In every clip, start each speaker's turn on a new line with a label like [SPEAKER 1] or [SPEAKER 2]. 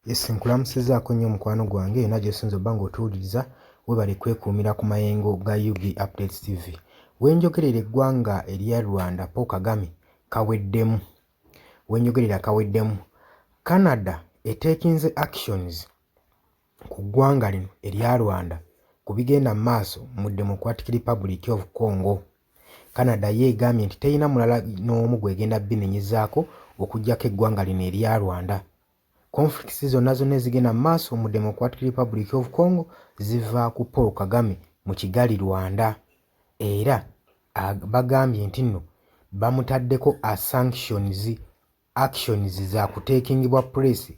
[SPEAKER 1] Yes, nkulamusizaako nnyo mukwano gwange yonna gy'osinze obba ng'otuwuliriza. Webale kwekuumira ku mayengo ga UG Updates TV. Wenjogerera eggwanga erya Rwanda Paul Kagame kaweddemu. Wenjogerera kaweddemu. Canada etekinze actions ku ggwanga lino erya Rwanda ku bigenda mu maaso mu Democratic Republic of Congo. Canada yo egambye nti terina mulala n'omu gw'egenda binenyezaako okuggyako eggwanga lino erya Rwanda. Conflicts zonna zonna ezigenda mu maaso mu Democratic Republic of Congo ziva ku Paul Kagame mu Kigali, Rwanda. Era bagambye nti nno bamutaddeko a sanctions actions za kuteekingibwa press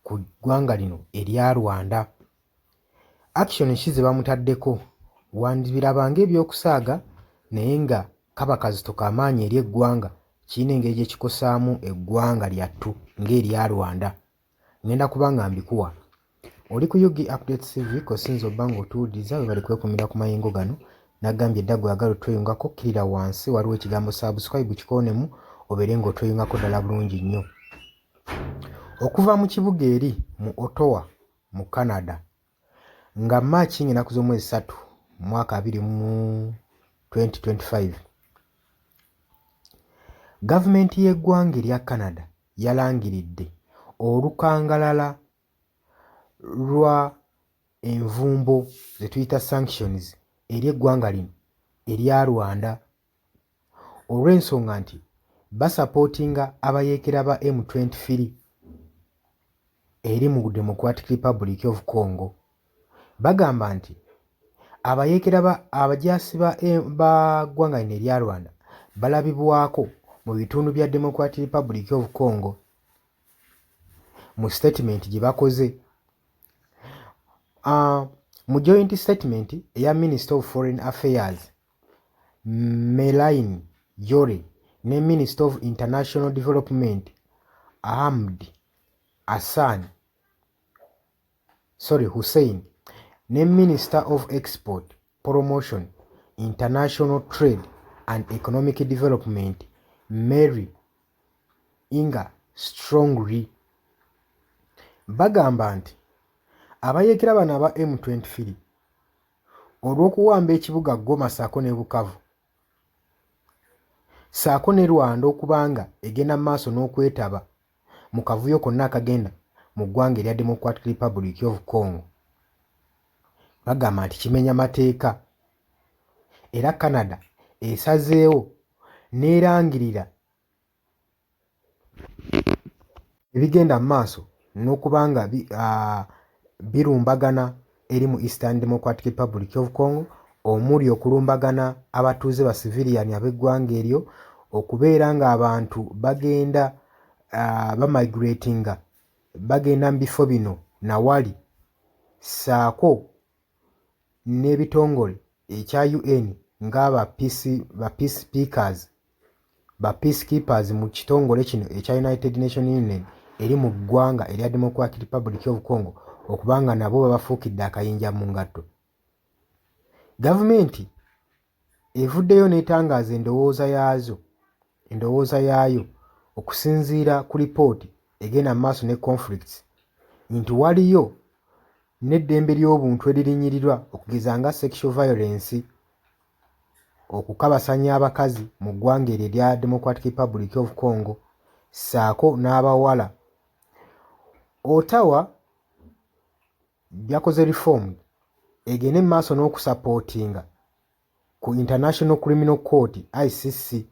[SPEAKER 1] ku ggwanga lino erya Rwanda. Action ki ze bamutaddeko? Wandibiraba ng'ebyokusaaga naye nga kaba kazito ka maanyi eri eggwanga, kirina engeri gye kikosaamu eggwanga lyattu ng'erya Rwanda. Ngenda kuba nga mbikuwa. Oli ku UG Updates TV kw'osinze obba ng'otuwuliriza, webale kwekumira ku mayengo gano. Nagambye dda gwe agala otweyungako kkirira wansi waliwo ekigambo subscribe kikoonemu obeere ng'otweyungako ddala bulungi nnyo. Okuva mu kibuga eri mu Ottawa mu Canada nga March ng'ennaku z'omwezi 3 mwaka 2025, gavumenti y'eggwanga erya Canada yalangiridde olukangalala lwa envumbo ze tuyita sanctions eri eggwanga lino erya Rwanda olw'ensonga nti basapootinga abayeekera ba M23 eri mu Democratic Republic of Congo. Bagamba nti abayeekera ba abajaasi ba ba ggwanga lino erya Rwanda balabibwako mu bitundu bya Democratic Republic of Congo. Mu statement gye bakoze mu joint statement eya Minister of Foreign Affairs Melaine Joly ne Minister of International Development Ahmed Hassan, sorry, Hussein ne Minister of Export Promotion, International Trade and Economic Development Mary Inga Strongly bagamba nti abayeekera bano aba M23 olw'okuwamba ekibuga Goma ssaako ne Bukavu ssaako ne Rwanda okuba nga egenda mu maaso n'okwetaba mu kavuyo konna akagenda mu ggwanga erya Democratic Republic of Congo, bagamba nti kimenya mateeka era Canada esazeewo n'erangirira ebigenda mu maaso n'okuba nga birumbagana eri mu Eastern Democratic Republic of Congo omuli okulumbagana abatuuze ba civilian ab'eggwanga eryo, okubeera ng'abantu bagenda bamigratinga bagenda mu bifo bino nawali ssaako n'ebitongole ekya UN ng'aba ba peace ba peacekeepers mu kitongole kino ekya United Nation Union eri mu ggwanga erya Democratic Republic of Congo okuba nga nabo babafuukidde akayinja mu ngatto. Gavumenti evuddeyo n'etangaaza endowooza yaazo endowooza yaayo okusinziira ku lipooti egenda mu maaso ne conflicts nti waliyo n'eddembe ly'obuntu eririnyirirwa okugeza nga sexual violence, okukabasanya abakazi mu ggwanga eryo erya Democratic Republic of Congo ssaako n'abawala. Ottawa yakoze reform egende mu maaso n'okusapootinga ku International Criminal Court ICC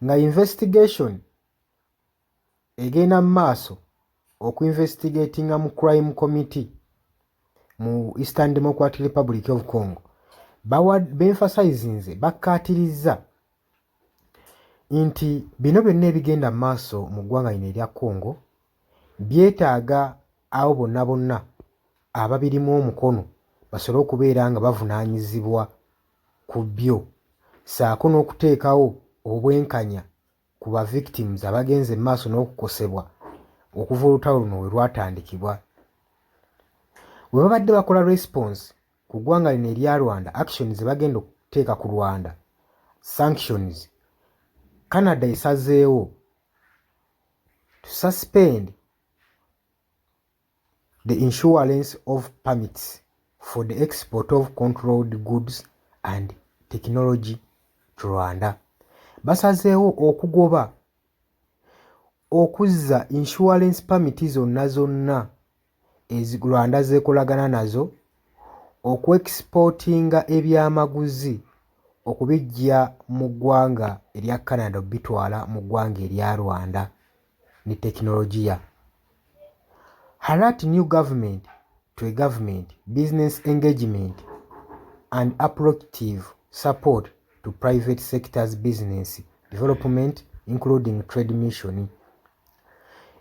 [SPEAKER 1] nga investigation egenda mu maaso okuinvestigatinga mu crime committee mu Eastern Democratic Republic of Congo. Beemphasizinze, bakkaatirizza nti bino byonna ebigenda mu maaso mu ggwanga lino erya Congo byetaaga abo bonna bonna ababirimu omukono basobole okubeera nga bavunaanyizibwa ku byo ssaako n'okuteekawo obwenkanya ku ba victims abagenze mu maaso n'okukosebwa okuva olutalo luno we lwatandikibwa. Bwe babadde bakola response ku ggwanga lino erya Rwanda, actions ze bagenda okuteeka ku Rwanda, sanctions, Canada esazeewo to suspend the issuance of permits for the export of controlled goods and technology to Rwanda. Basazeewo okugoba okuzza issuance permit zonna zonna Rwanda zeekolagana nazo okuexportinga ebyamaguzi okubiggya mu ggwanga erya Canada okubitwala mu ggwanga erya Rwanda ne tekinologiya. Alert new government to a government business engagement and proactive support to private sectors business development, including trade mission.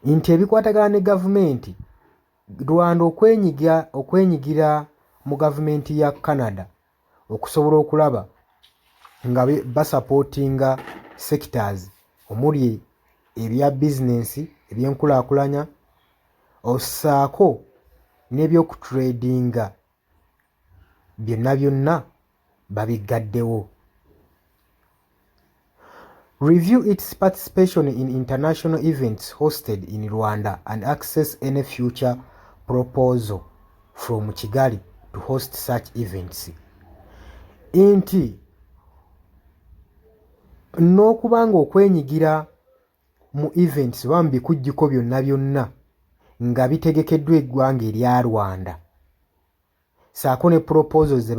[SPEAKER 1] Nti ebikwatagana ne gavumenti Rwanda okwenyigira mu gavumenti ya Canada okusobola okulaba nga basupportinga sectors omuli ebya bizinensi, ebyenkulaakulanya, ossaako n'ebyokutradinga, byonna byonna babiggaddewo. Review its participation in international events hosted in Rwanda and assess any future proposal from Kigali to host such events. Nti n'okuba nga okwenyigira mu events oba mu bikujjuko byonna byonna nga bitegekeddwa eggwanga erya Rwanda, ssaako ne proposals ze.